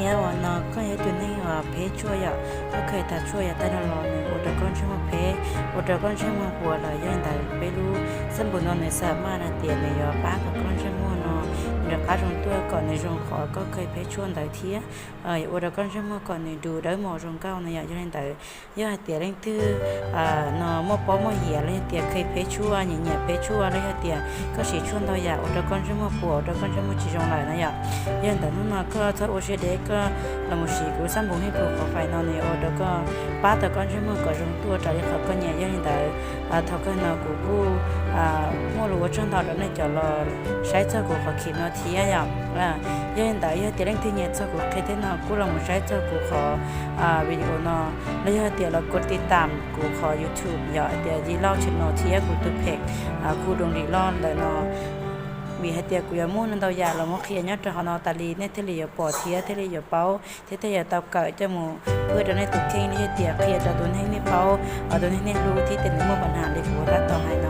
Yog uas no koj yog ib tug neeg uas phem tshuaj yom, koj kheev tas tshuaj yam tag nrho los nws ua rau koj ntsej muag phem, ua rau koj ntsej muag puas los yog li ntawd peb lub xab npum no nws xa maj hais tias nws yuav pab kom koj ntsej muag no nws rov qab zoo tuaj kom nws zoo qhov koj kheev phem tshuaj ntawd thiab ua rau koj ntsej muag kom nws du dawb mos zoo nkauj no yom. Yog li ntawd yog hais tias leej twg no muaj pob muaj yias los yog tias kheev phem tshuaj, nyiam nyiam phem tshuaj los yog tias koj siv tshuaj ntau yam ua rau koj ntsej muag puas, ua rau koj ntsej muag tsis zoo lawm no yom, yog li ntawd hnub no koj txhob ua siab deb, koj los mus siv kuv xab npum hej pus qhov fais no nws yuav ua rau koj pab tau koj ntsej muag kom zoo tuaj raws li qhov koj nyiam. Yog li ntawd thaum kawg no kuv kuj muaj lus ua tsaug ntau rau nej cov los saib txog kuv qhov clip no thiab yom. Yog li ntawd yog tias leej twg nyiam txog kuv qhia tej no kuj los mus saib txog kuv qhov video no, los yog tias los kov tiv tam kuv qhov YouTube yom, hais tias Yij Lauj channel thiab kuv tus page Khu Doos Lis Loj ntawm no, vim hais tias kuv yuav muaj ntau yam los muab qhia nyob rau hauv no tas li nej thiaj li yuav pom thiab thiaj li yuav paub thiab thiaj yuav tau kawm coj mus qhia rau nej tus kheej los yog tias qhia rau tus neeg nej paub, tus neeg nej hlub thiab tias nws muaj pab hnav li kuv tab tom hais